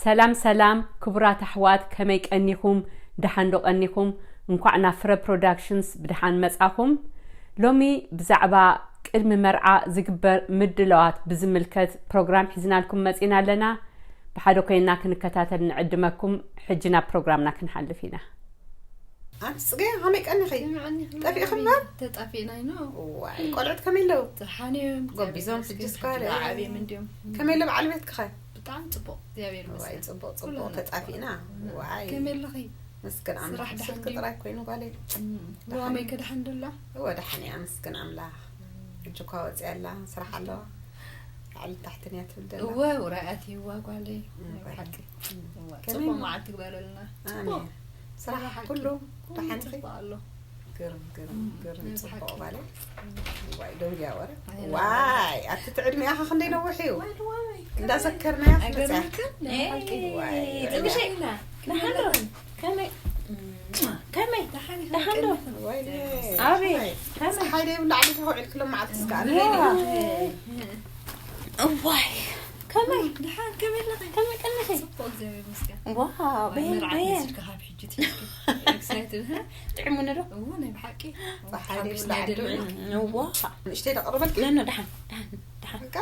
ሰላም ሰላም ክቡራት ኣሕዋት፣ ከመይ ቀኒኹም? ደሓን ዶ ቀኒኹም? እንኳዕ ናብ ፍረ ፕሮዳክሽንስ ብደሓን መጻኹም። ሎሚ ብዛዕባ ቅድሚ መርዓ ዝግበር ምድላዋት ብዝምልከት ፕሮግራም ሒዝናልኩም መጺና ኣለና። ብሓደ ኮይና ክንከታተል ንዕድመኩም። ሕጂ ናብ ፕሮግራምና ክንሓልፍ ኢና። ኣንቲ ጽገ ከመይ ቀኒኺ? ከመይ ቀኒኺ? ጠፊእኺ እምበር? ተጣፊእና ኢና። ዋይ፣ ቆልዑት ከመይ ኣለዉ? ደሓን እዮም፣ ጎቢዞም እግዚኣብሔር ሕጂ ይመስገን። ስኳር ሕጂ እዮም። ዓብዮም እንድዮም። ከመይ ኣሎ በዓል ቤትኪ ኸ? ብጣዕሚ ጽቡቕ፣ እግዚኣብሔር ዋይ፣ ይመስገን። ጽቡቕ፣ ጽቡቕ፣ ኩላትና ተጣፊእና። ጽቡቕ። ዋይ። ከመይ ኣለኺ? መስገን ኣምላኽ፣ ስራሕ ደሓን ስልኪ ድዩ? ጥራይ ኮይኑ ጓለይ። እም፣ ደሓን። ሎመይ ከ ደሓን ዶ ኣላ? እወ፣ ደሓን እያ፣ መስገን ኣምላኽ። እም። ሕጂ እኳ ወፂኣ ኣላ፣ ስራሕ ኣለዋ። ላዕሊ ታሕትን እያ ትብል ዘላ። እወ፣ ውራይ ኣትይዋ ጓለይ። እም፣ ናይ ጓለይ። ብሓቂ። እም። እወ፣ ከመይ ጽቡቕ እሞ? መዓልቲ ግበረልና። ኣሜን። ጽቡቕ። ስራሕ ብሓቂ። ኩሉ ኩሉ ደሓን ኺ? ጽቡቕ ኣሎ። ግርም፣ ግርም፣ እም፣ ግርም፣ ናይ ጽቡቕ ብሓቂ። ጓለይ። እም። ዋይ፣ ደንጉያ ወረ። ኣይ፣ ዋይ፣ ኣቲ ትዕድሚኣ ኸ ክንደይ ነዊሕ እዩ? ዋይ፣ ዋይ። እንዳዘከርናያ ትመጽያ። ኣይገርምክን? ናይ ብሓቂ። ኤይ፣ ዋይ፣ ጽግሸይ። ኢና። ደሓን ዶ? ከመይ? ከመይ? ደሓን ኢኻ? ደሓን ዶ? ወይኔ። ኣቤት። ከመይ? ከመይ? ፀሓይ ደይ ብላዕሊ ተኸውዒል ክሎ መዓልቲ እስከ ኣነ ዋ። ደይ እዋይ። ከመይ? ደሓን፣ ከመይ ኣለኺ? ከመይ ቀኒኺ? ጽቡቕ፣ እግዚኣብሔር ይመስገን። ዋ፣ ዋይ፣ በየን፣ መርዓት በየን? መሲልካ ካብ ሕጂ ትሕጂ። ኤክሳይትድ፣ ህ? ጥዕሙኒ ዶ? እዎ፣ ናይ ብሓቂ። ፀሓይ ደይ ሓጎስ ብላዕሊ ናይ ደለና። እዋ። ንእሽተይ ደቕርበልኪ? ነኖ፣ ደሓን፣ ደሓን፣ ደሓን። በቃ?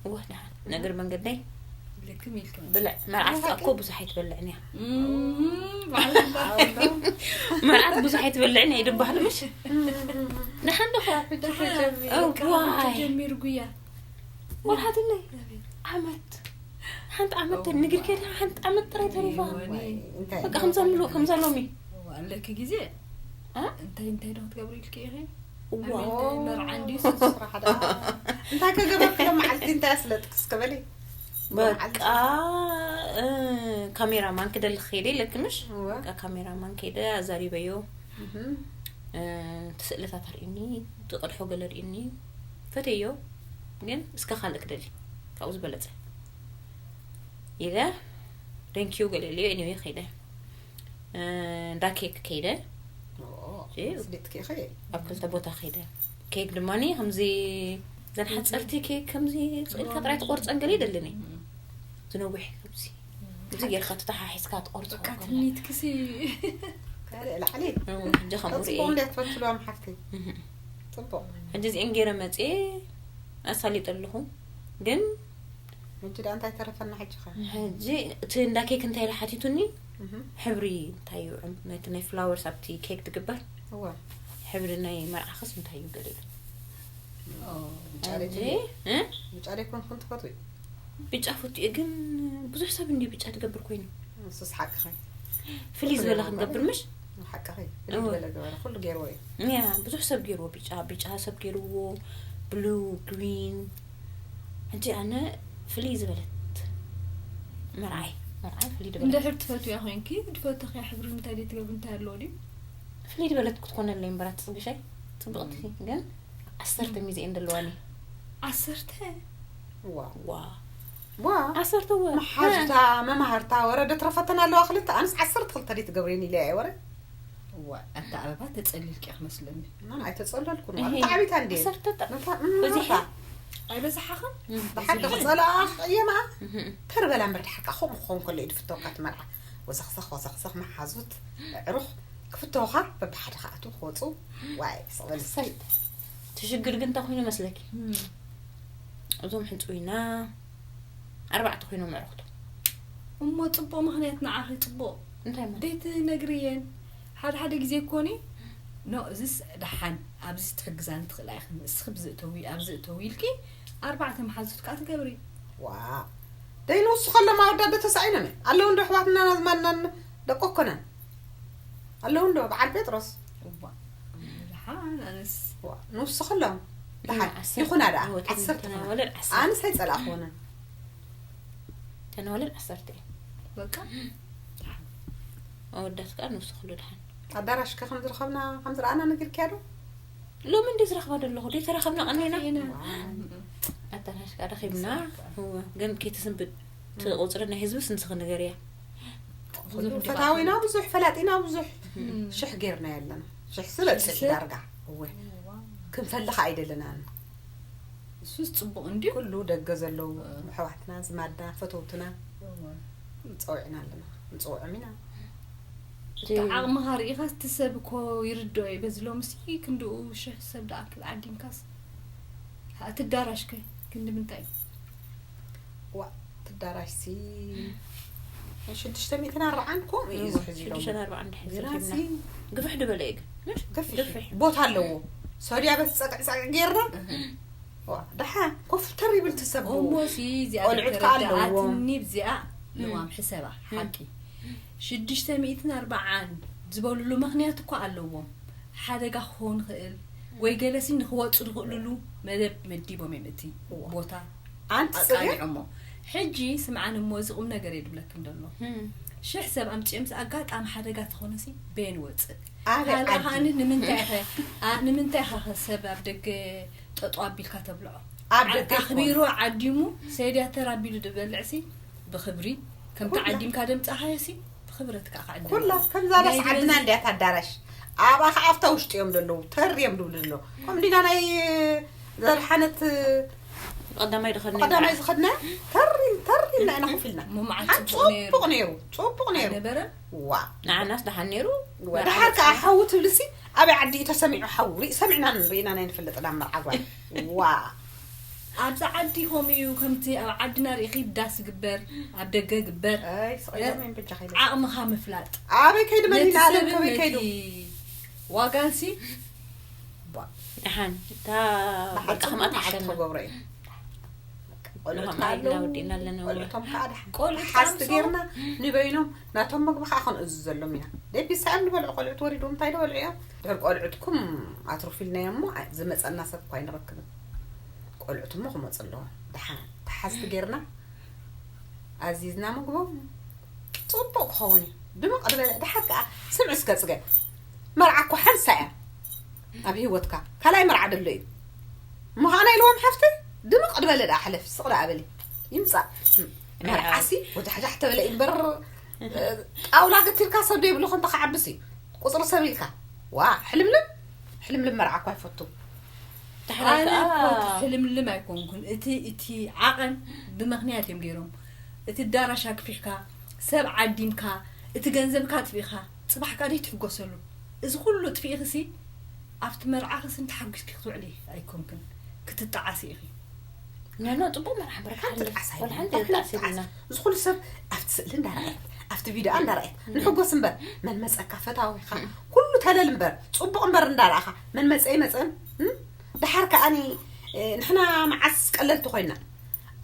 እዋ፣ ደሓን። ነገር መንገደይ ልክም ኢልክም። ብልዕ፣ መርዓት ኣዎ። እኮ ብዙሕ ኣይትበልዕን እያ። እም፣ በዓል ኣዎ። መርዓት ብዙሕ ኣይትበልዕን እያ ይድበሃል፣ ምሽ? ደሓን ዶ ኸ? ደሓን። እዋይ። ተጀሚሩ ጉያ። ወርሓትለይ። ኣቤት። ዓመት። ሓንቲ ዓመት እዋ። ንግር ከዳ ሓንቲ ዓመት ጥራይ ተሪፋ። እዋኒ። እንታይ? በቃ ከምዛ ምሉ-፣ ከምዛ ሎሚ። እዋ፣ ኣለኪ ግዜ? እ? እንታይ፣ እንታይ ዶ ክትገብሪ ኢልኪ ኢኺ? እዋ። ኣበይ እንታይ መርዓ እንድዩ? ስራሕ ደኣ። እንታይ ከገበርክሎም መዓልቲ እንታይ ኣስለጥክ እስከ በሊ። በቃ፣ መዓልቲ። እ፣ ካሜራማን ክደሊ ከይደ ኢለኪ ምሽ? እዋ። በቃ ካሜራማን ከይደ ኣዛሪበዮ። እህ። እ፣ እቲ ስእልታት ኣርእዩኒ፣ እቲ ቅድሖ ገለ ኣርእዩኒ። ፈትየዮ፣ ግን እስከ ካልእ ክደሊ፣ ካብኡ ዝበለጸ። ኢለ፣ thank you ገለ ኢለዮ፣ anyway ከይደ። እ፣ እንዳ ኬክ ከይደ። ኦ፣ እሺ። ኣስሊጥኪ ኢኺ? ኣብ ክልተ ቦታ ከይደ። ኬክ ድማኒ ከምዚ፣ ዘን ሓጸርቲ ኬክ ከምዚ፣ ጽኢልካ ጥራይ ትቆርጸን ገለ ይደልኒ። እም። ዝነዊሕ ከምዚ። እዚ ጌርካ ተተሓሒዝካ ትቆርጾ በቃ ከሎ። ትምኒትክሲ። ካልእ ላዕሊ። እው፣ ሕጂ ከምኡ ርእየ። ጽቡቕ እንድያ ትፈትልዋ መሓፍተይ። እህ። ጽቡቕ። ሕጂ እዚአን ገይረ መጽየ ኣሳሊጠ ኣለኹ። ግን ሕጂ ደኣ እንታይ ተረፈና ሕጂ ኸ? ሕጂ እቲ እንዳ ኬክ እንታይ ኢሉ ሓቲቱኒ? እህ። ሕብሪ እንታይ እዩ? ዕም-፣ ነቲ ናይ ፍላወርስ ኣብቲ ኬክ ትግበር? እወ። ሕብሪ ናይ መርዓኽስ እንታይ እዩ ገለ ኢሉ? ኦ፣ ብጫ ደይ ሕጂ፣ ትብሊ? እ? ብጫ ደይ ኮንኩን ትፈትዊ? ብጫ ፈትየ፣ ግን ብዙሕ ሰብ እንድዩ ብጫ ትገብር ኮይኑ። ንሱስ ሓቅኺ። ፍልይ ኩሉ ዝበለ ገይርዎ ክንገብር ማለት ምሽ? ሓቅኺ። ፍልይ እወ። ዝበለ ገበረ። ኩሉ ገይርዎ እዩ። ያ፣ ብዙሕ ሰብ ገይርዎ ብጫ፣ ብጫ ሰብ ገይርዎ፣ ብሉ፣ ግሪን። ሕጂ ኣነ ፍልይ ዝበለት መርዓይ፣ መርዓይ ፍልይ ዝበለት። እንድሕር ትፈትውያ ኮይንኪ፣ ትፈተኽያ ሕብሪ እንታይ ደይ ትገብሪ እንታይ ኣለዎ ድዩ? ፍልይ ዝበለት ክትኮነለይ እምበር ኣቲ ጽግሻይ፣ ጽብቕቲ፣ እም። ግን ዓሰርተ ሚዜ እየን ዘለዋኒ። ዓሰርተ? ዋ። ዋ። ዋ። ዓሰርተ ወ-፣ መሓዙታ፣ እ። መማህርታ፣ ወረ ዶ ትረፈተን ኣለዋ ክልተ? ኣነስ ዓሰርተ ክልተ ደይ ትገብሬን ኢለ እየ ወረ። ዋ፣ ኣንታ ኣበባ ተጸሊልኪ ኢኺ መስለኒ። ናን ኣይተጸለልኩን። እሄ። ዋላ ተዓቢታ እንዴ? ዓሰርተ ጣ-፣ ነታ፣ እም፣ በዚሐ? ነታ። ኣይበዝሓኽን? እም፣ ብሓደ በዚሐ። ክጸልኣ ክቕየማ። እህ። ተርበላ እምበር ድሓር ከኣ ከምኡ ክኸውን ከሎ እዩ ድፍተወካ እቲ መርዓ። ወዘኽዘኽ፣ ወዘኽዘኽ፣ መሓዙት፣ ኣዕሩኽ ክፍተወኻ በብሓደ ክኣትዉ ክወጹ። ዋይ፣ ስቕ በል እስኪ። ዓሰርተ። እቲ ሽግር ግን እንታይ ኮይኑ መስለኪ? እም። እዞም ሕንጽውና ኣርባዕተ ኮይኖም ኣዕሩኽቱ። እሞ ጽቡቕ ምኽንያት ንዓኺ ጽቡቕ። እንታይ ማለት? ደይትነግርየን። ሓደ ሓደ ግዜ እኮኒ፣ ኖ፣ እዝስ ደሓን፣ ኣብዝስ ትሕግዛኒ ትኽእላ ኢኺ፣ ንስኺ ብዝእተዊ፣ ኣብዝእተዊ ኢልኪ፣ ኣርባዕተ መሓዙት ከኣ ትገብሪ። ዋ፣ ደይ ንውስኸሎም ኣወዳት ዶ ተሳኢኖም እዮም? ኣለዉ እንዶ ኣሕዋትናን ኣዝማድናን ደቂ ኮነን። ኣለዉ እንዶ በዓል ጴጥሮስ? እዋ፣ ደሓን ኣነስ። ዋ፣ ንውስኸሎም። ደሓን። ዓሰርተ ይኹና ደኣ፣ እወ፣ ዓሰርተ ተን-፣ ይኹና። ተናወለድ ዓሰርተ። ኣነስ ኣይጸላእኽወንን። ተናወለድ ዓሰርተ እየን። በቃ። ኣወዳት ከኣ ንውስኸሉ ደሓን። ኣዳራሽ ከ ከም ዝረኸብና፣ ከም ዝረኣና ነጊርክያ ዶ? ሎሚ እንዲ ዝረኽባ ዘለኹ፣ ደይ ተራኸብና ቀኒና። ኢና። ዋው። ኣዳራሽ ከኣ ረኺብና። እዋ፣ ግን ከይትስንብድ እቲ ቁጽሪ ናይ ህዝብስ ንስኺ ንገርያ። ብዙሕ ፈታዊና ብዙሕ፣ ፈላጢና ብዙሕ። እም። ሽሕ ጌርና ኣለና። ሽሕ ዝበጽሕ ሽሕ? ዳርጋ። እወ። ዋው። ክንፈልኻ ኣይደለናን። እሱስ ጽቡቕ እንድዩ። ኩሉ ደገ ዘለዉ እ። ኣሕዋትና፣ ዝማዳ፣ ፈተውትና። እወ። ንፀውዕና ኣለና፣ ንፅውዖም ኢና። እቲ ዓቕምኻ ርኢኻስ እቲ ሰብ እኮ ይርድኦ እዩ። በዚ ሎምሲ ክንድኡ ሽሕ ሰብ ደኣ ክል ዓዲምካስ እቲ ኣዳራሽ ከ ክንዲ ምንታይ እዩ? ዋ ትዳራሽ ሲ ሽዱሽተ ሚእትን ኣርባዓን ከምኡ እዩ ዝሕዚ ሎሚ። ሽዱሽተ ኣርባዓን ድሕር ግና ሰቲምና ሲ ግፍሕ ድበለ እዩ ግን ምሽ ገፊሕ ገፊሕ ቦታ ኣለዎ። ሶድያ በቲ ፀቅዕ ፀቅዕ ጌርና ዋ ደሓን ኮፍ ተሪብል ትሰቡ። እሞ ሲ እዚኣ ቆልዑት ከኣ ኣለዎም። ተረዳኣትኒ ብዚኣ ንዋም ሕሰባ ሓቂ ሽዱሽተ ሚእትን ኣርባዓን ዝበልሉ ምኽንያት እኮ ኣለዎም። ሓደጋ ክኸውን ይኽእል ወይ ገለሲ ንክወፁ ዝኽእልሉ መደብ መዲቦም እዮም እቲ ቦታ ኣንቲ ፅገ ኣቃሊዖሞ። ሕጂ ስምዓኒ እሞ እዚ ቁም ነገር የድብለክን ዘሎ ሽሕ ሰብ ኣምፂኦምስ ኣጋጣሚ ሓደጋ ተኾነሲ በየን ወፅእ ኣበይ ካልእ ዓዲ ኸዓኒ ንምንታይ ኢኸ ኣ- ንምንታይ ኢኻ ኸ ሰብ ኣብ ደገ ጠጦ ኣቢልካ ተብልዖ ኣብ ደገ ኣኽቢሩ ዓዲሙ ሰድያ ተራቢሉ ዝበልዕሲ ብኽብሪ ከምቲ ዓዲምካ ደምፃኻዮሲ ብኽብረት ከዓ ክዕደል ኩላ ከምዛ ዳስ ዓድና እንዲያት ኣዳራሽ ኣብኣ ከዓ ኣብታ ውሽጢ እዮም ዘለዉ ተር እዮም ድብሉ ዘሎ ከም እንዲና ናይ ዘድሓነት ቀዳማይ ድኸድና ቀዳማይ ዝኸድና ተር ተር ኢልና ኢና ኮፍ ኢልና እሞ መዓት ሓን ፅቡቕ ነይሩ ፅቡቕ ነይሩ ፅቡቕ ነይሩ ኣይነበረን ዋ ንዓናስ ደሓን ነይሩ ዋ፣ ደሓር ከዓ ሓዊ ትብልሲ ኣበይ ዓዲ እዩ ተሰሚዑ ሓዊ ርኢ ሰሚዕና ርኢና ናይ ንፈልጥ ናብ መርዓ ጓል ዋ ኣብዚ ዓዲ ከምኡ እዩ ከምቲ ኣብ ዓድና ርኢኺ ዳስ ግበር ኣብ ደገ ግበር ኣይ ስቕ ኢሎም እዮም በጃ ከይለ ዓቕምኻ ምፍላጥ ኣበይ ከይዱ መን ነቲ ይናለም ሰብን ከበይ ከይዱ ነቲ ዋጋንሲ ደሓን እታ በቃ ከምኣ ትሓሸና ተገብሮ እዩ ቆልዑት ንኸምኣ ከዓ ኢልና ኣለዉ ወዲእና ኣለና እሞ። ቆልዑቶም ከዓ ደሓን ቆልዑት ሓዝቲ ኣምስኦም? ጌርና ንበይኖም ናቶም መግቢ ከዓ ክንእዝዘሎም ኢና ደቢስ እዮም ንበልዑ ቆልዑት ወሪዶም እንታይ ዝበልዑ እዮም ድሕር ቆልዑትኩም ኣትርፊልና እዮም እሞ ዝመፀና ሰብ እኳ ኣይንረክብን ቆልዑት እሞ ክመፁ ኣለዎም ደሓን ተሓዝቲ ጌርና ኣዚዝና ምግቦም ፅቡቅ ክኸውን እዩ ድምቕ ዝበለ ድሓር ከዓ ስምዒ እስከ ፅገ መርዓ እኮ ሓንሳ እያ ኣብ ህይወትካ ካልኣይ መርዓ ደሎ እዩ እሞ ከዓ ናይ ኢልዎም ሓፍተይ ድምቕ ዝበለ ደኣ ሕለፍ ስቕ ደኣ በሊ ይምፃእ መርዓሲ ወጃሕጃሕ ተበለ እዩ እምበር ጣውላ ገቲርካ ሰብ ዘይብሉ ከምታ ክዓብስ እዩ ቁፅሪ ሰብ ኢልካ ዋ ሕልምልም ሕልምልም መርዓ እኳ ይፈቱ ኣነ እኮ እቲ ሕልምልም ኣይኮንኩን እቲ እቲ ዓቐን ብምኽንያት እዮም ገይሮም እቲ ዳራሽ ኣግፊሕካ ሰብ ዓዲምካ እቲ ገንዘብካ ኣጥፊእኻ ፅባሕካ ደይ ትሕጎሰሉ እዚ ኩሉ ጥፊእኽሲ ኣብቲ መርዓኽስ እንተሓጒስኪ ክትውዕሊ ኣይኮንክን ክትጣዓሲ ኢኺ ነኖ ፅቡቅ መርሓ በረካ ሓንቲ ሓለ ጣዕሳ ወላ ሓንቲ ይብላ። ጣዕሳ ይብልና እዚ ኩሉ ሰብ ኣብቲ ስእሊ እንዳረኣየት ኣብቲ ቪድዮ እንዳረኣየት ንሕጎስ እምበር መን መፀካ ፈታዊኻ ኩሉ ተለል እምበር ፅቡቕ እምበር እንዳረኣኻ መን መፀ ይመፀን እም? ደሓር ከኣኒ እ፣ ንሕና መዓስ ቀለልቲ ኮይና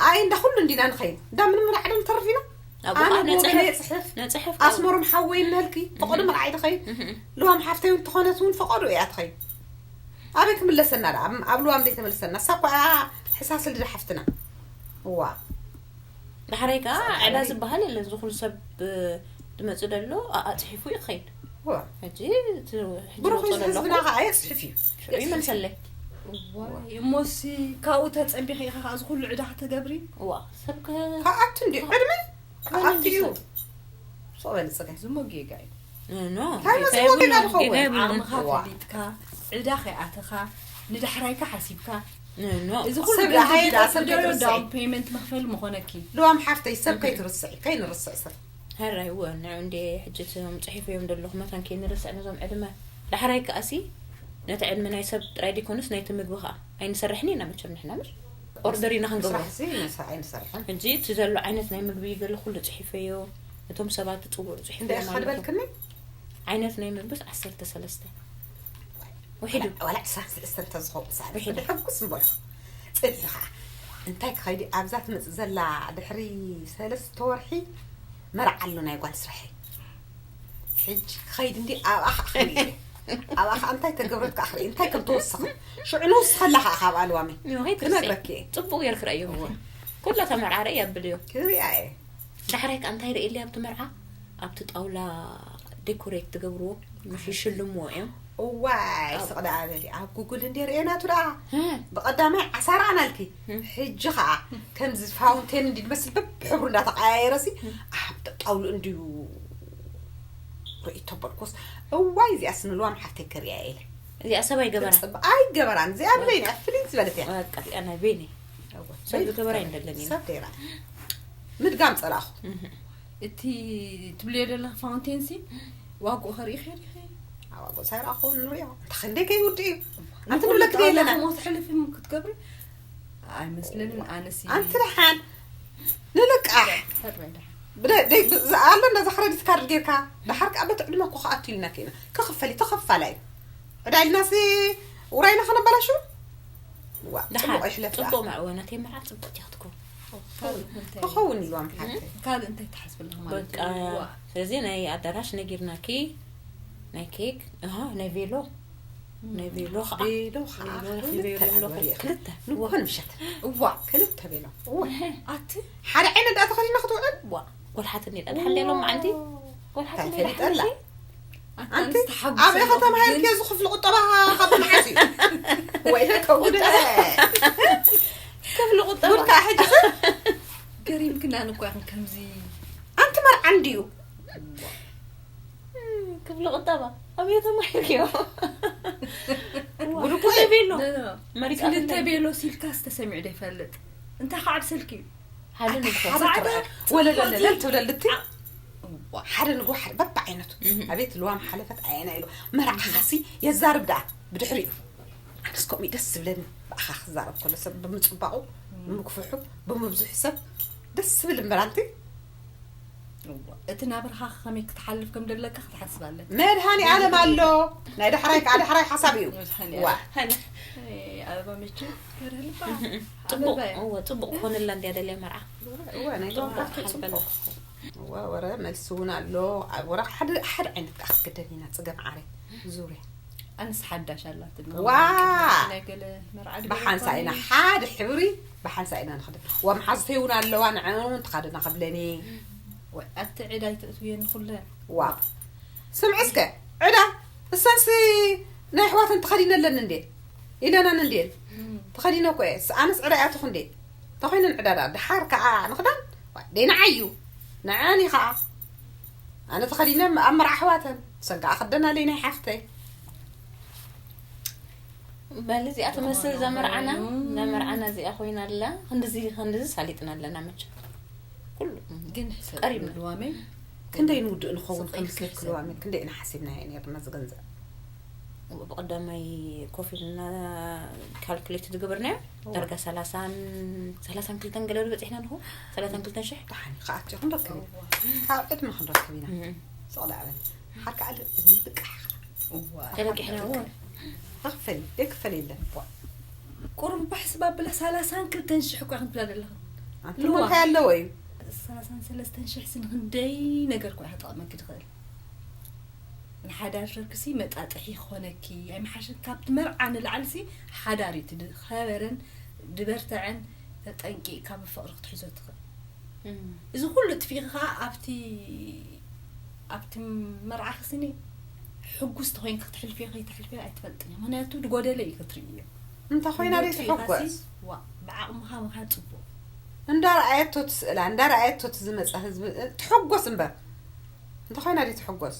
ኣይ እንዳ ኩሉ እንዲና ንኸይድ እንዳ ምንም ራዕዶ ንተርፍ ኢና ኣብኡ ኣነ ከዓ ብወገነ ነፅሕፍ የፅሕፍ ነፅሕፍ ኣስመሮም ሓወይ እናልኪ ፈቐዶ መርዓይ ድኸይድ ልዋም ሓፍተይ እውን ተኾነት እውን ፈቐዶ እያ ትኸይድ ኣበይ ክምለሰና ደኣ ኣብልዋም ዘይተመልሰና እሳ እኳ ሕሳስ ልደ ሓፍትና እዋ ዳሕራይ ከዓ ዕዳ ዝበሃል የለን ዝኹሉ ሰብ ዝመፅእ ደሎ ኣፅሒፉ እዩ ክኸይድ እዋ ሕጂ ብሩኽ ህዝብና ከዓ የፅሕፍ እዩ ይመልሰለይ እሞሲ ካብኡ ተፀቢኺ ኢኻ ከዓ እዚ ኩሉ ዕዳ ክትገብሪ እዋ ሰብ ከኣቱ እንዲ ዕድመ ከኣቱ እዩ ሶበል ፅገ ዝሞ ጌጋ እዩ እንታይ መስሎ ጌጋ ዝኸውን? ዓቕምኻ ዋ። ፈሊጥካ ዕዳ ከይኣተኻ ንዳሕራይካ ሓሲብካ ኖ እዚ ኩሉ ሰብ ገንዘብ ደሃይ ደኣ ሰብ ተበደረ ከይትርስዒ። ዳውን ፔመንት መኽፈል ምኾነኪ ልዋም ሓፍተይ ሰብ ከይትርስዒ ከይንርስዕ ሰብ ሕራይ እወ ንዑ እንዴ ሕጂ እቶም ፅሒፎ እዮም ደለኹ መታን ከይንርስዕ ነዞም ዕድመ ዳሕራይ ከኣሲ ነቲ ዕድመ ናይ ሰብ ጥራይ ደይኮኑስ ናይቲ ምግቢ ከዓ ኣይንሰርሕን ኢና መቸም ንሕና ምሽ ኦርደር ኢና ክንገብሮ ስራሕሲ ንሳ ኣይንሰርሕን ሕጂ እቲ ዘሎ ዓይነት ናይ ምግቢ ገለ ኩሉ ፅሒፈዮ እቶም ሰባት ትፅውዑ እንታይ ፅሒፈዮም ኣለኹ ከድበልክኒ ዓይነት ናይ ምግብስ ዓሰርተ ሰለስተ ውሒዱ ዋላ ዕስራን ሰለስተን ተዝኸውን ሰዓት ውሒዱ። ሕጉስ ምበልኩ ፅልኢ ከዓ እንታይ ክኸይዲ ኣብዛ ትመፅእ ዘላ ድሕሪ ሰለስተ ወርሒ መርዓ ኣሎ ናይ ጓል ስራሐይ ሕጂ ክኸይድ እንዲ ኣብኣ ከዓ ክርኢ እየ። ኣብኣ ከዓ እንታይ ተገብረት ከዓ ክርኢ እንታይ ከም ተወሰኸ ሽዑ ንውስኸላ ከዓ ካብ ኣልዋመይ ክነግረኪ እየ ፅቡቅ ጌርክ ረእዮም ኩላ ተመርዓረ እየ ኣብልዮ ክሪኣ እየ ዳሕራይ ከዓ እንታይ ርእየለይ ኣብቲ መርዓ ኣብቲ ጣውላ ዴኮሬት ትገብርዎ ምሽ ይሽልምዎ እዮም እዋይ ስቕ ደኣ በሊ ኣብ ጉግል እንዲ ርእየናቱ ደኣ ብቐዳማይ ዓሳራ ኣናልኪ ሕጂ ከዓ ከምዚ ፋውንቴን እንዲ ዝመስል በብሕብሩ እንዳተቀያየረሲ ኣብ ጣውሉ እንድዩ ርእይቶ በልኩስ እዋይ እዚኣስ ንልዋም ሓፍተይ ክሪኣ ኢለ እዚኣ ሰብ ኣይገበራ ጽብ ኣይገበራን እዚኣ ብለይ እያ ፍልይ ዝበለት እያ በቃ እዚኣ ናይ በይነይ ሰብ ዝገበራ ኣይንደለን ኢና ሰብ ደይራ ምድጋም ጸላእኹ እቲ ትብልዮ ዘለኺ ፋውንቴንሲ ዋግኡ ከርኢ ኸይድ ኢኺ። ኣብ ዋግኡ ሳይረኣኹ ንሪኦ። እንተ ክንደይ ከይውድእ እዩ። ኣንቲ ንብለክ ዶ የለና? ሞት ሕልፍም ክትገብሪ ኣይመስለንን። ኣነሲ ኣንቲ ደሓን ንልቃሕ። ፈጥረ ደሓን ብደ- ደይ- ብ- ዝኣሎ እንደዛ ክረዲት ካርድ ጌርካ፣ ደሓር ከዓ በቲ ዕድመ እኮ ክኣቱ ኢልና ከይና። ክኽፈል እዩ፣ ተኸፋላይ እዩ። ዕዳ ኢልናሲ ውራይና ከነበላሹ? ዋ፣ ደሓር ጽቡቕ ይሕለፍ ደኣ። ጽቡቕ መዕወ ናተይ መርዓ ጽቡቕ ትያ ክትኮ ክኸውን ኢልዋ ምሓተይ። ካልእ እንታይ ትሓስብለኻ ማለት በቃ እዩ? ዋ፣ ስለዚ ናይ ኣዳራሽ ነጊርናኪ ናይ ኬክ ኣሃ ናይ ቬሎ ናይ ቬሎ ከዓ ቬሎ ከዓ ቬሎ ክልተ ቬሎ ነበረ። ክልተ ንጎን ምሸት እዋ ክልተ ቬሎ። እወ። ኣቲ ሓደ ዓይነት ደኣ ተኸዲና ክትውዕል? ዋ ጎልሓት እንዴ ዳድ ሓልያ ሎም ዓንቲ ጎልሓት እንታይ እንዴ ፈሊጠላ? ዳድ ኣንቲ ኣንተስ ተሓጉስ ኣበይ ኣለኹ፣ ከተማሂርክዮ ግን እዚ ክፍሊ ቁጠባ ካብ መሓዝ እዩ? ወይ ከውደ ክፍሊ ቁጠባ ጉድካ ሕጂ ገሪምክና ንኳ ይኹን ከምዚ ኣንቲ መርዓ እንድዩ። ክፍሊ ቁጠባ ኣበይ ተማሂርክዮ ጉድ እኮ ክልተ እዩ። ቬሎ ኖ፣ ኖ። መሪጻ ክልተ ፍልም። ቤሎ ሲልካ ዝተሰሚዑ ዶ ይፈልጥ? እንታይ ከዓ ብሰልኪ እዩ? ሓደ ንግሆ ሓደ ጻዕዳ ክረአ ወለለለለል ትብለልቲ እዋ። ሓደ ንግሆ ሓደ በብዓይነቱ እህ። ኣቤት ልዋም ሓለፈት ኣየና ኢሉ መርዓኻሲ የዛርብ ደኣ ብድሕሪኡ ኣነስ ከምኡ እዩ ደስ ዝብለኒ ብኣኻ ክዛረብ ከሎ ሰብ ብምፅባቑ ብምክፍሑ ብምብዝሑ ሰብ ደስ ዝብል እምበር ኣንቲ እዋ። እቲ ናብርኻ ከመይ ክትሓልፍ ከም ደለካ ክትሓስብ ኣለካ። መድሃኒ ኣለም ኣሎ ናይ ዳሕራይ ከዓ ዳሕራይ ሓሳብ እዩ መድሃኒ ዋ ኣለም። ኣይ፣ ኣበባ መቸም ገርህልባ ጽቡቅ ኣበባ እያ። እወ ጽቡቅ ክኾነላ እንድያ ደልያ መርዓ እወ ናይ ጓልባዕቶ ጽቡቅ እወ ወረ መልሲ እውን ኣሎ ኣብ ወረ ሓደ ሓደ ዓይነት ከዓ ክትክደን ኢና ፅገም ዓረ ዙርያ ኣንስ ሓዳሽ ኣላትኒ ዋ! ናይ ገለ መርዓ ድግሪ ብሓንሳ ኢና ይኮነ። ሓደ ሕብሪ ብሓንሳ ኢና ንክደን ዋ መሓዝተይ እውን ኣለዋ ንዐን እውን ተኻደና ክብለኒ ወይ ኣቲ ዕዳ ይተእትውየን ኩለን ዋ ስምዒ እስከ ዕዳ እሰንሲ ናይ ኣሕዋተን ተኸዲነለን እንዴ ኢለናን እንዴ ተኸዲነ እኮ እየ ኣነስ ዕዳ እያ ትኹ እንዴ ተኾይነን ዕዳ ዳ ድሓር ከዓ ንኽዳን ደይ ንዓዩ ንዐኒ ከዓ ኣነ ተኸዲነ ኣብ መርዓ ኣሕዋተን ሰንካ ኣኽደናለይ ናይ ሓፍተይ በል እዚኣ ትመስል ዘመርዓና ዘመርዓና እዚኣ ኮይና ኣላ ክንድዚ ክንድዚ ሳሊጥና ኣለና መቸ ኩሉ ግን ሕሰብ ቀሪብና። ልዋመ ክንደይ ንውድእ ንኸውን ስቕ ከም ኢልካ ስልክ ሕሰብ። ልዋመ ክንደይ ኢና ሓሲብናዮ ነርና እዚ ገንዘብ ብቀዳማይ ኮፍ ኢልና ካልኩሌት ዝገበርናዮ ዳርጋ ሰላሳን ሰላሳን ክልተን ገለ በፂሕና ንኹ ሰላሳን ክልተን ሽሕ ደሓን እዩ ክኣትዮ ክንረክብ ኢና ካብ ዕድመ ክንረክብ ኢና እም። ስቕዳ ዕበት ሓር ከዓ ልቃሕ እዋ ተለቂሕና እዎ ክፈል የክፈል የለን ቁሩብ ባሕስብ ኣብላ ሰላሳን ክልተን ሽሕ እኳ ክንብላ ዘለኽን ኣንትሞ እንታይ ኣለዎ እዩ ሰላሳን ሰለስተን ሽሕ ሲ ንክንደይ ነገር እኳ ክጠቕመኪ ትኽእል ንሓዳር ሸርክሲ መጣጥሒ ክኾነኪ ኣይመሓሽን ካብቲ መርዓ ንላዕልሲ ሓዳር እዩ እቲ ድኸበረን ድበርተዐን ተጠንቂቕካ ብፍቕሪ ክትሕዞ ትኽእል እዚ ኩሉ ጥፊኺ ከዓ ኣብቲ ኣብቲ መርዓ ክስኒ ሕጉስ ተኮይንኪ ክትሕልፊ ከይትሕልፊ ኣይትፈልጥን ምክንያቱ ድጎደለ እዩ ክትርእዮ እንተ ኮይና ደይ ትሕጎስ ዋ ብዓቕምኻ ምኻድ ፅቡቅ እንዳረኣየቶ ትስእላ እንዳረኣየቶ ትዝመፃ ህዝቢ ትሕጎስ እምበር እንተ ኮይና ደይ ትሕጎስ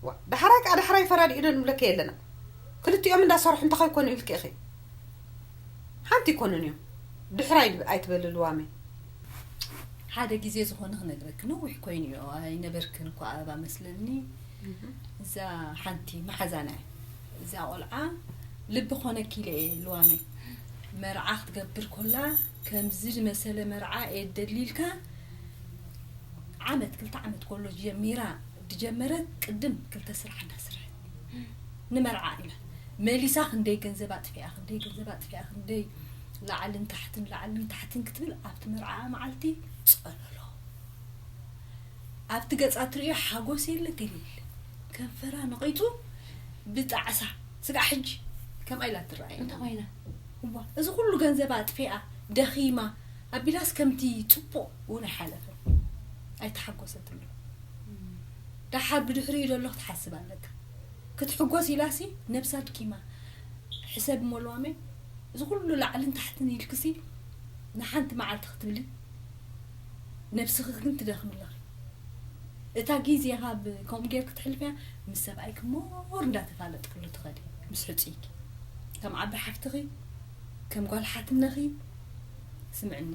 ዋ ዳሕራይ ከዓ ዳሕራይ ፈራዲኡ ዶ ንብለከ የለና ክልቲኦም እንዳሰርሑ እንተ ከይኮኑ ኢልኪ ኢኺ ሓንቲ ይኮኑን እዮም ድሕራይ ኣይትበሊ ልዋመይ ሓደ ግዜ ዝኾነ ክነግረኪ ነዊሕ ኮይኑ እዩ ኣይነበርክን እኳ ኣበባ መስለኒ እዛ ሓንቲ መሓዛና እያ እዛ ቆልዓ ልቢ ኮነኪ ኢለ እየ ልዋመይ መርዓ ክትገብር ኮላ ከምዚ ዝመሰለ መርዓ እየ ደሊልካ ዓመት ክልተ ዓመት ኮሎ ጀሚራ ድጀመረት ቅድም ክልተ ስራሕ እንዳስርሐት ንመርዓ ኢላ መሊሳ ክንደይ ገንዘብ ኣጥፊኣ ክንደይ ገንዘብ ኣጥፊኣ ክንደይ ላዕልን ታሕትን ላዕልን ታሕትን ክትብል ኣብቲ መርዓ መዓልቲ ፀለሎ ኣብቲ ገፃ ትርእዮ ሓጎስ የለ ገለ የለ ከንፈራ ነቒጡ ብጣዕሳ ስጋዕ ሕጂ ከምኣ ኢላ ትረኣየ እንተኾይና እዋ እዚ ኩሉ ገንዘብ ኣጥፊኣ ደኺማ ኣቢላስ ከምቲ ፅቡቕ እውን ኣይሓለፈን ኣይተሓጎሰትሉ ደሓር ብድሕሪኡ ዘሎ ክትሓስብ ኣለካ ክትሕጎስ ኢላሲ ነብሳ ድኪማ ሕሰብ ሞልዋመ እዚ ኩሉ ላዕልን ታሕትን ኢልክሲ ንሓንቲ መዓልቲ ክትብሊ ነብስኺ ግን ትደኽሚ ኣለኺ እታ ግዜኻ ከምኡ ጌር ክትሕልፍያ ምስ ሰብኣይኪ ሞር እንዳተፋለጥክሉ ትኸዲ ምስ ሕፅይኪ ከም ዓቢ ሓፍትኺ ከም ጓል ሓትነኺ ስምዕኒ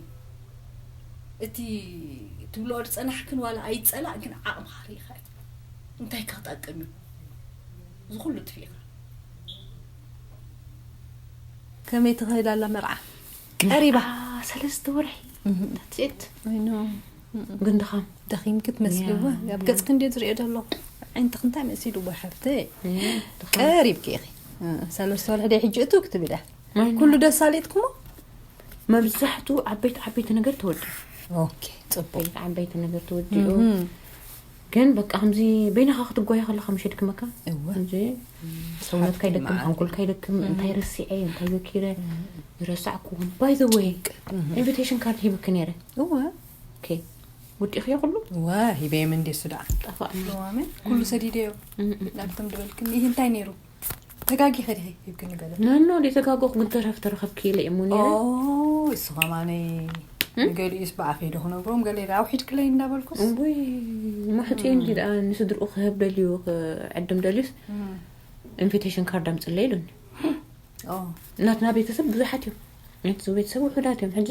እቲ ትብልኦ ዝጸናሕክን ዋላ ኣይጸላእክን ዓቕምኻ ርኢኻ እዩ። እንታይ ክጠቅም እዩ? እዚ ኩሉ ጥፊእካ። ከመይ ትኸይድ ኣላ መርዓ? ቀሪባ። ሰለስተ ወርሒ። That's it። ኣይኖ ግን ድኻም ደኺምኪ ትመስሊ እወ። ኣብ ገጽኪ እንዴ ዝሪኦ ዘሎ ዓይንትኽ እንታይ መሲሉ እወ ሓፍተይ? ቀሪብኪ ኢኺ። ሰለስተ ወርሒ ደ ሕጂ እቱ ክትብዳ ኩሉ ደስ ኣሊጥኩሞ? መብዛሕቱ ዓበይቲ ዓበይቲ ነገር ተወዲ ኦኬ ጽቡቅ። ዓበይቲ ነገር ተወዲኡ ግን በቃ ከምዚ በይንኻ ክትጓየ ከለኻ ምሸት ክመካ እወ እንጂ ሰውነትካ ይደክም፣ ሓንጎልካ ይደክም። እንታይ ረሲዐ፣ እንታይ ዘኪረ ዝረሳዕኩ። By the way, invitation card ሂብክ ነይረ። እወ Okay, ውዲእኽዮ ኩሉ? እወ ሂበየ መንዴ ሱዳ ጠፋእና። ለዋመ ኩሉ ሰዲደዮ ናብቶም ዝበልክኒ ይህ እንታይ ነይሩ? ተጋጊኸ ዲኺ ሂብክኒ ገለ ነኖ ደተጋጎኹ ግን ተረፍ ተረኸብኪ ኢለ እየ እሞ ነይረ። ኦ እሱ ከማነይ ንገሊኡስ ብኣፈይ ዶ ክነግሮም ገለ ኣውሒድክለይ እንዳበልኩስ እምቦይ ማሕፂ እንዲ ደኣ ንስድርኡ ክህብ ደልዩ ክዕድም ደልዩስ ኢንቪቴሽን ካርድ ኣምፅለይ ኢሉኒ። ኦ ናትና ቤተሰብ ብዙሓት እዮም። ናይዚ ቤተሰብ ውሑዳት እዮም። ሕጂ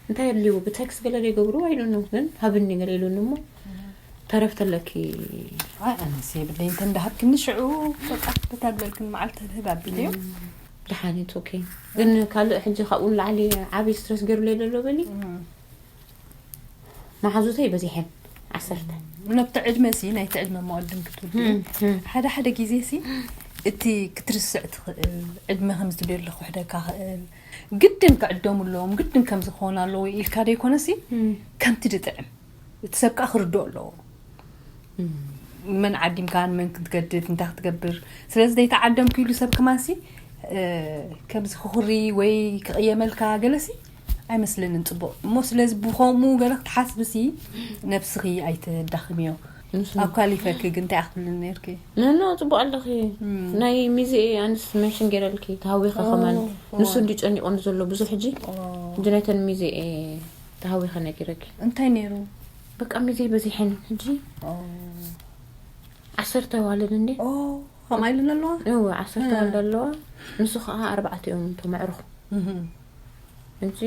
እንታይ ኣድልይዎ ብቴክስት ገለ ዘይገብሩ ኣይሉኑ ግን ሃብኒ ገለ ኢሉኒ እሞ ተረፍ ተለኪ ኣይ ኣነስ የብለይ እንተ እንዳሃብክኒ ሽዑ በቃ በታ ዝበልክን መዓልቲ ህብ ኣቢለዮ ደሓን it's okay። ግን ካልእ ሕጂ ካብኡ ንላዕሊ ዓብዪ ስትረስ ገይሩለይ ዘሎ በሊ መሓዙተይ በዚሐን ዓሰርተ ነብቲ ዕድመ ሲ ናይቲ ዕድመ መቐድም ክትውድኡ ሓደ ሓደ ግዜ ሲ እቲ ክትርስዕ ትኽእል ዕድመ ከም ዝብል ለኹሕደካ ክእል ግድን ክዕደሙ ኣለዎም ግድን ከም ዝኸውን ኣለዎ ኢልካ ደይኮነ ሲ ከምቲ ድጥዕም እቲ ሰብ ከዓ ክርድኦ ኣለዎ መን ዓዲምካ ንመን ክትገድድ እንታይ ክትገብር ስለዚ ዘይተዓደምኩ ኢሉ ሰብ ከማንሲ ከምዚ ክኹሪ ወይ ክቕየመልካ ገለሲ ኣይመስለንን ፅቡቕ እሞ ስለዚ ብኸምኡ ገለ ክትሓስብሲ ነብስኺ ኣይተዳኽምዮ ኣብ ካሊፈኪ ግን እንታይ ክትብልኒ ነርኪ ነኖ ፅቡቅ ኣለኺ ናይ ሚዜ ኣንስ መንሽን ገይረልኪ ተሃዊኸ ከማን ንሱ እንዲ ጨኒቆኒ ዘሎ ብዙሕ ሕጂ እንጂ ናይተን ሚዜ ተሃዊኸ ነጊረኪ እንታይ ነይሩ በቃ ሚዜ በዚሐን ሕጂ ዓሰርተ ዋልድ እንዴ ከምኣ ኢለን ኣለዋ እወ ዓሰርተ ዋልድ ኣለዋ ንሱ ከዓ ኣርባዕተ እዮም ተመዕርኹ እንጂ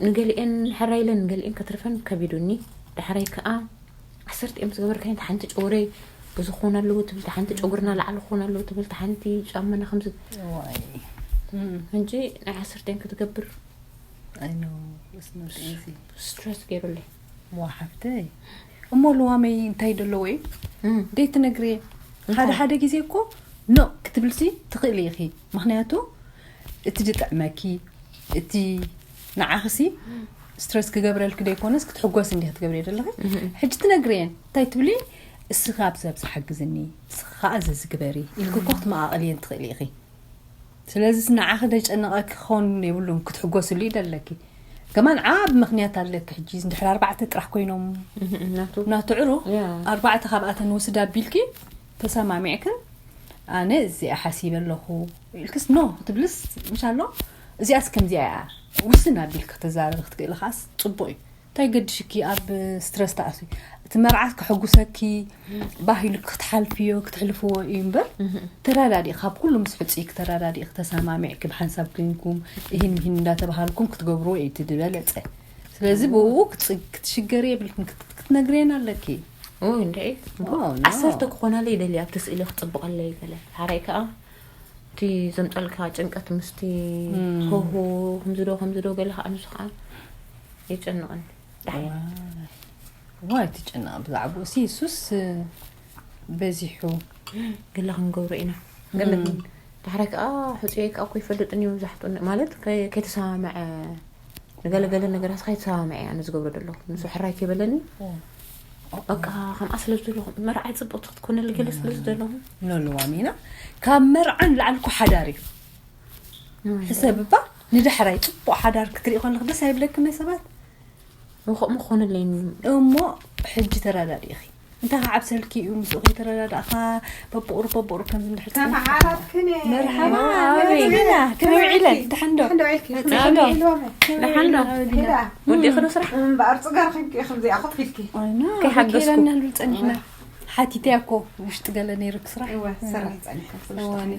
ንገሊኤን ሕራይ ኢለን ንገሊኤን ከትርፈን ከቢዱኒ ዳሕራይ ከዓ ዓሰርተ እዮም ዝገበርካየን ሓንቲ ጨጉረይ በዚ ክኾን ኣለዎ ትብል ሓንቲ ጨጉርና ላዕሊ ክኾን ኣለዎ ትብል ሓንቲ ጫማና ከምዚ እንጂ ናይ ዓሰርተን ክትገብር I know it's not easy ስትረስ ገይሩለይ ዋ ሓፍተይ እሞ ልዋመይ እንታይ ደለዎ እዩ ደይ ትነግርየ ሓደ ሓደ ግዜ እኮ ኖ ክትብልሲ ትኽእሊ ኢኺ ምክንያቱ እቲ ዝጥዕመኪ እቲ ንዓኽሲ ስትረስ ክገብረልኪ ደይኮነስ ክትሕጎስ እንዲ ክትገብርየ ዘለኺ ሕጂ ትነግርየን እንታይ ትብሊ እስኻ ኣብዚ ኣብዚ ሓግዝኒ እስኻ ከዓ ዘዝግበሪ ኢልኪ እኮ ክትመቓቐልየን ትኽእሊ ኢኺ ስለዚ ንዓኺ ደጨነቐኪ ክኸውን የብሉን ክትሕጎስሉ ይደለኪ ከማን ዓብ ምክንያት ኣለኪ ሕጂ እንድሕር ኣርባዕተ ጥራሕ ኮይኖም ናቱ ዕሩኽ ኣርባዕተ ካብኣተን ወስድ ኣቢልኪ ተሰማሚዕክን ኣነ እዚኣ ሓሲበ ኣለኹ ኢልክስ ኖ ክትብልስ ምሽ ኣሎ እዚኣስ ከምዚኣ እያ ውስን ኣቢልኪ ክተዛረቢ ክትክእሊ ከዓስ ፅቡቅ እዩ እንታይ ገድሽኪ ኣብ ስትረስ ተኣትዊ እቲ መርዓት ከሐጉሰኪ ባህሉ ክትሓልፍዮ ክትሕልፍዎ እዩ እምበር ተረዳዲእ ካብ ኩሉ ምስ ሕፅይ ክተረዳዲእ ክተሰማሚዕ ብሓንሳብ ኮይንኩም ይህን ይህን እንዳተባሃልኩም ክትገብርዎ እዩ እቲ ዝበለፀ ስለዚ ብኡ ክትሽገር የብልክን ክትነግርየን ኣለኪ እንድዒ ዓሰርተ ክኾናለ ይደሊ ኣብቲ ስእሊ ክፅብቐለይ ገለ ሓራይ ከዓ እቲ ዘምፀልካ ጭንቀት ምስቲ ሆሆ ከምዚ ዶ ከምዚ ዶ ገለ ከዓ ንሱ ከዓ የጨንቐኒ ዋ እቲ ጨነቕ ብዛዕባኡ ሲ የሱስ በዚሑ ገለ ክንገብሮ ኢና ገለ ዳሕራይ ከዓ ሕፅየይ ከዓ እኮ ይፈልጥን እዩ መብዛሕትኡ ማለት ከይተሰማምዐ ንገለገለ ነገራት ከይተሰማምዐ እያ ዝገብሮ ዘለኹ ንሱ ሕራይ ከይበለኒ በቃ ከምኣ ስለ ዝደለኹ መርዓይ ፅቡቅ ክትኮነሊ ገለ ስለ ዝደለኹ ኖልዋም ኢና ካብ መርዓ ንላዕሊ እኮ ሓዳር እዩ ሕሰብ እባ ንዳሕራይ ፅቡቅ ሓዳር ክትርኢ ከለክ ደስ ኣይብለክን ናይ ሰባት ከምኡ ክኾነለይ እሞ ሕጂ ተረዳዲእኺ እንታይ ከዓብሰልኪ እዩ ምስኡ ከይተረዳዳእኻ በብቑሩብ በብቑሩብ ከም ዝንድሕር ተመሓራትክን መርሓባ ኣበይና ከመይ ውዒለን ድሓን ዶ ደሓን ዶ ወዲእኺ ዶ ስራሕ እምበኣር ፅገር ኺንኪ ከምዚኣ ኮፍ ኢልኪ ከይሓገዝኩ ጸኒሕና ሓቲተያ እኮ ውሽጢ ገለ ነይሩ ክስራሕ። እወ፣ ትሰርሕ ጸኒሐ። እዋኒ።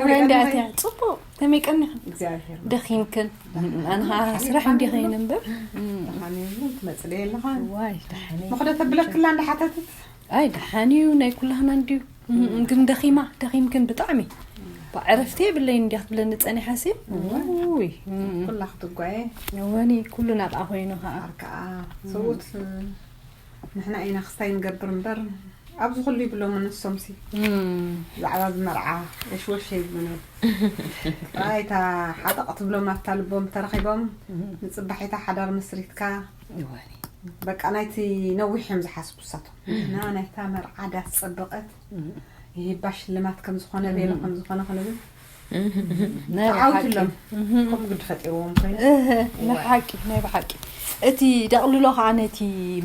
ውራይ እንዲ ኣትያ ጽቡቕ ከመይ ቀኒኽን? እግዚኣብሔር ደኺምክን? ኣነ ኸዓ ስራሕ እንዲኸይን እምበር። ደሓን እዩ ትመጽእ ኣለኻ። ዋይ ደሓን እዩ። ምኽዶ ተብለክላ እንዳሓተትት ኣይ ደሓን እዩ ናይ ኩላህና እንድዩ። ግን ደኺማ ደኺምክን ብጣዕሚ። ዕረፍቲ የብለይን እንዲያ ክትብለኒ ጸኒሓ ሲ። ውይ። ኩላ ክትጓየ እወኒ ኩሉ ናብኣ ኮይኑ ኸዓ። ኣር ከዓ ሰብኡት ንሕና ኢና ክስታይ ንገብር እምበር ኣብዚ ኩሉ ይብሎም ንሶም ሲ። ብዛዕባ ዝመርዓ ወሽወሽ ይብሉን እዮም። እታ ሓጠቕ ትብሎም ኣብታ ልቦም ተረኺቦም ንፅባሒታ ሓዳር መስሪትካ እወኒ በቃ ናይቲ ነዊሕ እዮም ዝሓስቡ እሳቶም። እና ናይታ መርዓ ዳስ ፀበቐት ይህባ ሽልማት ከም ዝኾነ ቤሎ ከም ዝኾነ ክንብል ናይ ተዓውት ብሓቂ። ሎም ከም ግዲ ፈጢርዎም ኮይኑ እህ፣ ናይ ብሓቂ ናይ ብሓቂ። እቲ ደቕልሎ ከዓ ነቲ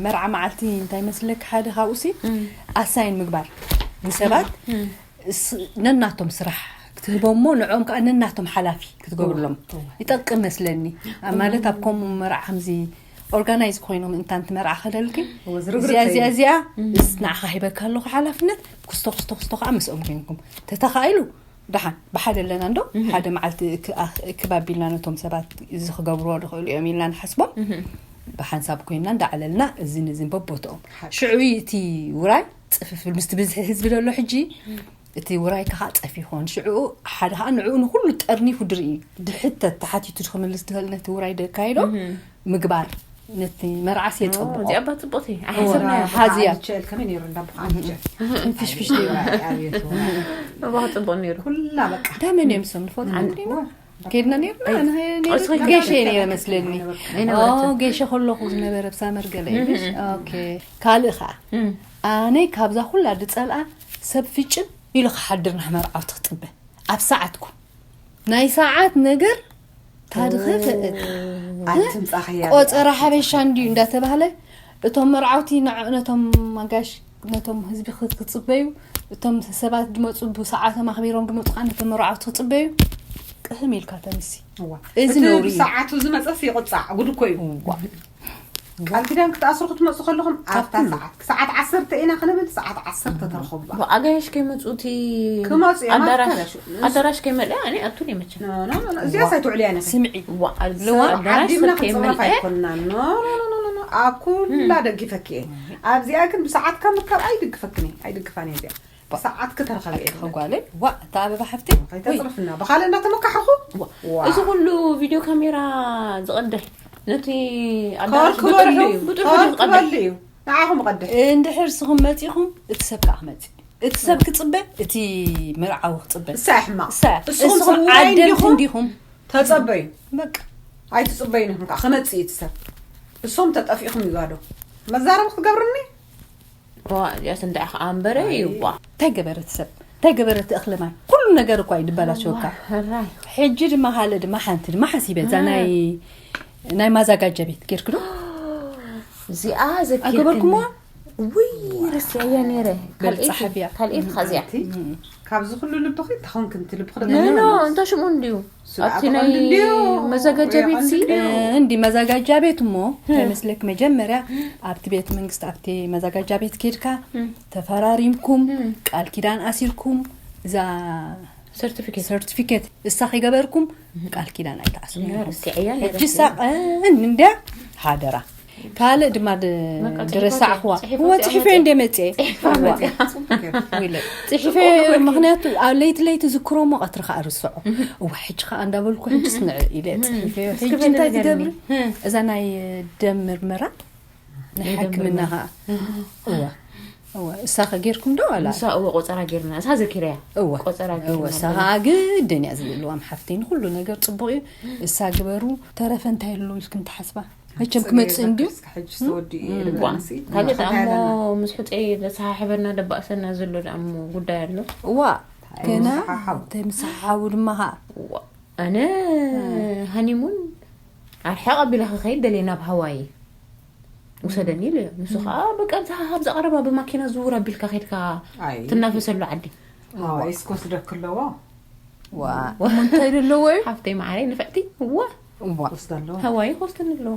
መርዓ መዓልቲ እንታይ መስለክ ሓደ ካብኡሲ ኣሳይን ምግባር ንሰባት ስ- ነናቶም ስራሕ ክትህቦም እሞ ንዕኦም ከዓ ነናቶም ሓላፊ ክትገብርሎም ይጠቅም መስለኒ። ኣብ ማለት ኣብ ከምኡ መርዓ ከምዚ ኦርጋናይዝ ኮይኖም እንታንቲ መርዓ ከደልኪ እወ፣ ዝርግርግ እዚኣ እዚኣ ከይኑ። እዚኣ ምስ ንዓኻ ሂበካ ኣለኹ ሓላፍነት ክስቶ ክስቶ ክስቶ ከዓ ምስኦም ኮይንኩም ተተኻኢሉ ደሓን ብሓደ ኣለና እንዶ ሓደ መዓልቲ ክባቢልና ነቶም ሰባት እዚ ክገብርዎ ዝኽእሉ እዮም ኢልና ንሓስቦም ብሓንሳብ ኮይንና እንዳዓለልና እዝን እዝን በቦትኦም ሽዑ እቲ ውራይ ፅፍፍል ምስቲ ብዝሒ ህዝቢ ዘሎ ሕጂ እቲ ውራይ ከዓ ፀፊ ይኸውን ሽዑ ሓደ ከዓ ንዕኡ ንኩሉ ጠርኒፉ ድርኢ ድሕተት ተሓቲቱ ክምልስ ድኽእል ነቲ ውራይ ደካይዶ ምግባር ነቲ መርዓስ የፅብቆ እዚኣ ባ ፅቡቕቲ ሓዝያ ቸል ከመይ ነይሩ እንዳ ብሓንቸ ፍሽፍሽ ኣብየቱ እባ ፅቡቕ ነይሩ ኩላ በቃ ዳመን እዮም ስም ንፈልጥ ከድና ነርና ገሸ ነይረ መስለኒ ጌሸ ከለኹ ዝነበረ ብሳመር ገለ ኢልሽ ካልእ ከዓ ኣነ ካብዛ ኩላ ድፀልኣ ሰብ ፍጭም ኢሉ ክሓድር ንመርዓውቲ ክፅበ ኣብ ሰዓትኩም ናይ ሰዓት ነገር ታድኸ ኣትምፃኸያ ቆፀራ ሓበሻ እንድዩ እንዳተባህለ እቶም መርዓውቲ ንዕ- ነቶም ኣጋሽ ነቶም ህዝቢ ክፅበዩ እቶም ሰባት ድመፁ ብሰዓቶም ኣኽቢሮም ድመፁ ከዓ ነቶም መርዓውቲ ክፅበዩ ቅህም ኢልካ ተምሲ እዚ ነውሪ እዩ። ሰዓቱ ዝመፀስ ይቁፃዕ ጉድ እኮ እዩ ቃል ኪዳን ክትኣስሩ ክትመፁ ከለኹም ኣብታ ሰዓት ክሰዓት ዓሰርተ ኢና ክንብል ሰዓት ዓሰርተ ተረኸቡ ኣጋይሽ ከይመፁ እቲ ክመፁ እዮም ኣዳራሽ ኣዳራሽ ኣዳራሽ ከይመልአ ኣነ ኣቱን ይመቸ እዚኣ ሳይትውዕል እያ ነፈ ስምዒ ዋ ልዋ ዓዲምና ኣዳራሽ ክንፅረፍ ከይመልአ ኣይኮንና ኣብ ኩላ ደግፈኪ እየ ኣብዚኣ ግን ብሰዓትካ ምካብ ኣይድግፈክን እየ ኣይድግፋን እየ እዚኣ ሰዓት ክተረኸበ እየ ጓለይ ዋ እታ ኣበባ ሓፍቲ ከይተፅርፍና ብካልእ እንዳተመካሕኹ እዚ ኩሉ ቪድዮ ካሜራ ዝቐድሕ ነቲ ከወርክበሉ እዩ ብጥሩ ከወርክበሉ እዩ ንዓኹም ቀድሕ እንድሕር ስኹም መፂኹም እቲ ሰብ ከዓ ክመፅእ እቲ ሰብ ክፅበ እቲ መርዓዊ ክፅበ እሳ ሕማቕ እሳ እስኹም እስኹም ሰብ ውራይ ዓደምቲ እንዲኹም እንዲኹም ተፀበዩ በቃ ኣይትፅበዩ ንኹም ከዓ ክመፅእ እዩ እቲ ሰብ እሶም ተጠፊእኹም ይጋዶ መዛረብ ክትገብርኒ ዋ እዚኣስ እንታይ ከዓ እምበረ ይዋ እንታይ ገበረት ሰብ እንታይ ገበረት እኽሊ ማይ ኩሉ ነገር እኳ እዩ ድበላሸወካ ራይ ሕጂ ድማ ካልእ ድማ ሓንቲ ድማ ሓሲበ እዛ ናይ ናይ ማዛጋጃ ቤት ጌርክዶ እዚኣ ኣገበርኩሞ ዘኪርክኒ ውይ ረስያያ ነይረ በል ጸሓፍያ። ካልኤት ኻዚያ ካብዚ ኩሉ ልብኺ ተኾንክን ትልብኺ ኖ ኖ እንታይ ሽሙ እንድዩ ኣብቲ ናይ መዘጋጃ ቤት ሲ እንዲ መዘጋጃ ቤት እሞ እንታይ መስለክ መጀመርያ ኣብቲ ቤት መንግስቲ ኣብቲ መዘጋጃ ቤት ኬድካ ተፈራሪምኩም ቃል ኪዳን ኣሲርኩም እዛ ሰርቲፊኬት ሰርቲፊኬት እሳ ከይገበርኩም ቃል ኪዳን ኣይትኣስሩ ረሲዐያ ሕጂ ሳቐን እንድያ ሓደራ ካልእ ድማ ድ- ድረሳዕኽዋ ጽሒፈ እወ ወፂኣ ፅሒፈ መፅእ። እንደ መፅአ መፅኣ። ኢለ ፅሒፈ ምክንያቱ ኣብ ለይቲ ለይቲ ዝክሮሞ ቀትሪ ከዓ ርስዖ እዋ ሕጂ ከዓ እንዳበልኩ ሕጂ ስንዕ ኢለ ፅሒፈ ሕጂ እንታይ ትገብሪ እዛ ናይ ደም ምርመራ ናይ ሕክምና ከዓ እዋ እዋ እሳ ከ ጌርኩም ዶ ኣላ ንሳ እወ ቆፀራ ጌርና እሳ ዘኪረያ እዋ ቆፀራ እዋ ጌርና እሳ ከዓ ግድን እያ ዝብልዋም ሓፍተይ ንኩሉ ነገር ፅቡቅ እዩ እሳ ግበሩ ተረፈ እንታይ ኣሎ ኢልክን ትሓስባ መቸም ክመፅእ እንድዩ ሕጂ ተወዲኡ እዩ ዋ ካልእ ደኣ እሞ ምስ ሕፀይ ዘሰሓሕበና ደባእሰና ዘሎ ደኣ እሞ ጉዳይ ኣሎ እዋ ገና ተምስሓሓቡ። ተምስሓሓቡ ድማ ከዓ ዋ ኣነ ሃኒሙን ኣርሕቕ ኣቢለ ክኸይድ ደልየ ናብ ሃዋይ ውሰደኒ ኢሉ እዩ ንሱ ከዓ በቃ እዛ ኣብዚ ቀረባ ብማኪና ዝውር ኣቢልካ ከድካ ኣይ ትናፈሰሉ ዓዲ ሃዋይስ ክወስደክ ኣለዎ ዋ እሞ እንታይ ዘለዎ እዩ ሓፍተይ መዓረይ ንፍዕቲ እዋ እዋ ወስደ ኣለዎ ሃዋይ ክወስደኒ ኣለዎ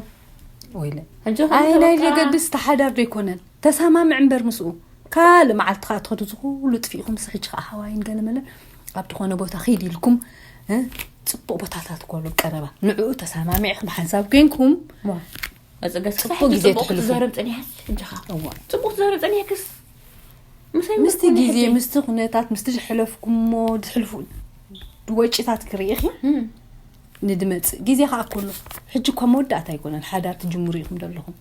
ወይለ ሕጂ ኣይ ናይ ከለካ ዘገድስ ተሓዳር ዶ ይኮነን ተሰማምዕ እምበር ምስኡ ካልእ መዓልቲ ከዓ ትኸዱ ዝኩሉ ጥፊእኩም፣ ስ ሕጂ ከዓ ሃዋይን ገለመለን ኣብ ዝኾነ ቦታ ኺድ ኢልኩም፣ እ፣ ፅቡቕ ቦታታት እኮ ኣሎ ቀረባ፣ ንዕኡ ተሰማሚዕኩም ብሓንሳብ ኮይንኩም። ኣፀገስ ጽቡቕ ግዜ ተሕልፉ። ትዛረብ ፀኒሓስ እንጃኻ እዋ። ፅቡቕ ትዛረብ ፀኒሐክስ ምሳይ ምስቲ ምርኮነ ግዜ ሕጂ። ምስቲ ኩነታት ምስቲ ዝሕለፍኩሞ ዝሕልፉ ወጪታት ክርኢ ኢኺ። ንድመፅእ ግዜ ከዓ ኩሉ ሕጂ እኳ መወዳእታ ኣይኮነን። ሓዳር ትጅምሩ ኢኹም ዘለኹም።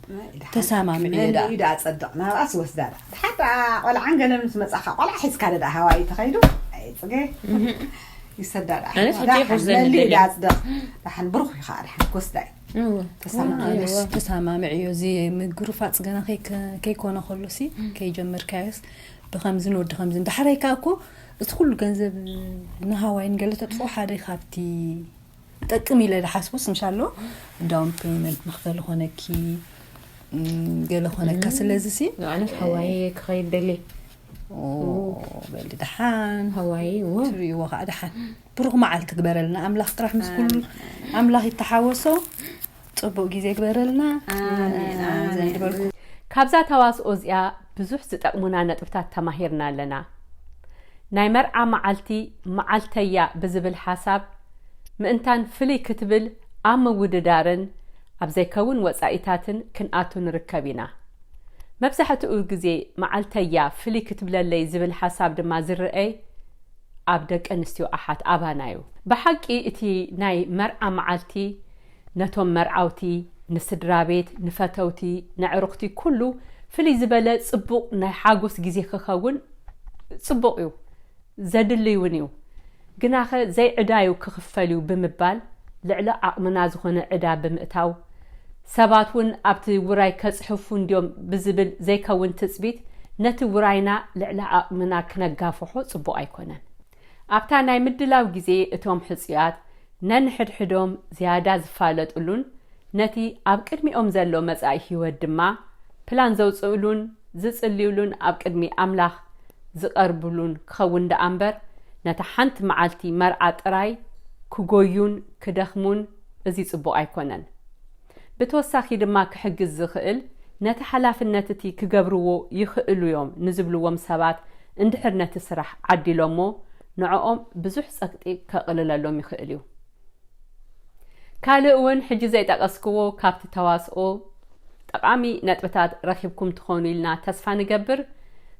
ተሰማምዒ እየ ደኣ። ኢዳ ኣፀድቕ ናብኣስ ወስዳ ደኣ ድሓን ደኣ ቆልዓን ገለን ምስ መፃኻ ቆልዓ ሒዝካ ደኣ ሃዋይ ተኸይዱ ኣይፅገ ይሰዳ ደኣ ኣነስ ሕጂ ይኹን ዘንድል መሊ እየ። ኢዳ ኣፅድቕ ደሓን ብሩኽ እዩ ከዓ ደሓን ክወስዳ እዩ ተሰማምዒ ተሰማምዒ እዩ። እዚ ምግርፋፅ ገና ከይከ- ከይኮነ ከሎ ሲ ከይጀመርካዮስ ብከምዝን ወዲ ከምዝን ዳሕራይ ከዓ እኮ እቲ ኩሉ ገንዘብ ንሃዋይን ገለ ተጥፍኦ ሓደ ካብቲ ጠቅም ኢለ ዝሓስቦስ ምሻሎ ዳውን ፔመንት መክፈሊ ኮነኪ እም፣ ገለ ኮነካ ስለዚ ሲ ኣነስ ሃዋይ ክኸይድ ደሊ ኦ፣ በሊ ደሓን ሃዋይ ዎ ትርእይዎ ከዓ ደሓን ብሩኽ መዓልቲ ግበረልና ኣምላኽ ጥራሕ ምስ ኩሉ ኣምላኽ ይተሓወሶ ፅቡቅ ግዜ ግበረልና ኣሜን፣ ኣሜን። ዘንድበልኩ ካብዛ ተዋስኦ እዚኣ ብዙሕ ዝጠቕሙና ነጥብታት ተማሂርና ኣለና። ናይ መርዓ መዓልቲ መዓልተያ ብዝብል ሓሳብ ምእንታን ፍልይ ክትብል ኣብ ምውድዳርን ኣብ ዘይከውን ወጻኢታትን ክንኣቱ ንርከብ ኢና። መብዛሕትኡ ግዜ መዓልተያ ፍልይ ክትብለለይ ዝብል ሓሳብ ድማ ዝረኣይ ኣብ ደቂ ኣንስትዮ ኣሓት ኣባና እዩ። ብሓቂ እቲ ናይ መርዓ መዓልቲ ነቶም መርዓውቲ፣ ንስድራ ቤት፣ ንፈተውቲ፣ ነዕሩኽቲ ኩሉ ፍልይ ዝበለ ጽቡቕ ናይ ሓጎስ ግዜ ክኸውን ጽቡቕ እዩ፣ ዘድልይ እውን እዩ። ግናኸ ዘይዕዳዩ ክኽፈል እዩ ብምባል ልዕሊ ዓቕምና ዝኾነ ዕዳ ብምእታው ሰባት እውን ኣብቲ ውራይ ከጽሕፉ እንድዮም ብዝብል ዘይከውን ትጽቢት ነቲ ውራይና ልዕሊ ዓቕምና ክነጋፍሖ ጽቡቕ ኣይኮነን። ኣብታ ናይ ምድላው ግዜ እቶም ሕጹያት ነንሕድሕዶም ዝያዳ ዝፋለጡሉን ነቲ ኣብ ቅድሚኦም ዘሎ መጻኢ ህይወት ድማ ፕላን ዘውጽእሉን ዝጽልዩሉን ኣብ ቅድሚ ኣምላኽ ዝቐርብሉን ክኸውን ደኣ እምበር ነታ ሓንቲ መዓልቲ መርዓ ጥራይ ክጎዩን ክደኽሙን እዚ ጽቡቕ ኣይኮነን። ብተወሳኺ ድማ ክሕግዝ ዝኽእል ነቲ ሓላፍነት እቲ ክገብርዎ ይኽእሉ እዮም ንዝብልዎም ሰባት እንድሕር ነቲ ስራሕ ዓዲሎሞ ንዕኦም ብዙሕ ጸቅጢ ከቕልለሎም ይኽእል እዩ። ካልእ እውን ሕጂ ዘይጠቀስክዎ ካብቲ ተዋስኦ ጠቓሚ ነጥብታት ረኺብኩም ትኾኑ ኢልና ተስፋ ንገብር።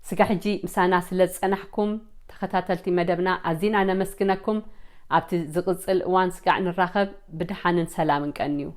ስጋ ሕጂ ምሳና ስለ ዝጸናሕኩም ተኸታተልቲ መደብና ኣዚና ነመስግነኩም። ኣብቲ ዝቕጽል እዋን ስጋዕ ንራኸብ። ብድሓንን ሰላምን ቀንዩ።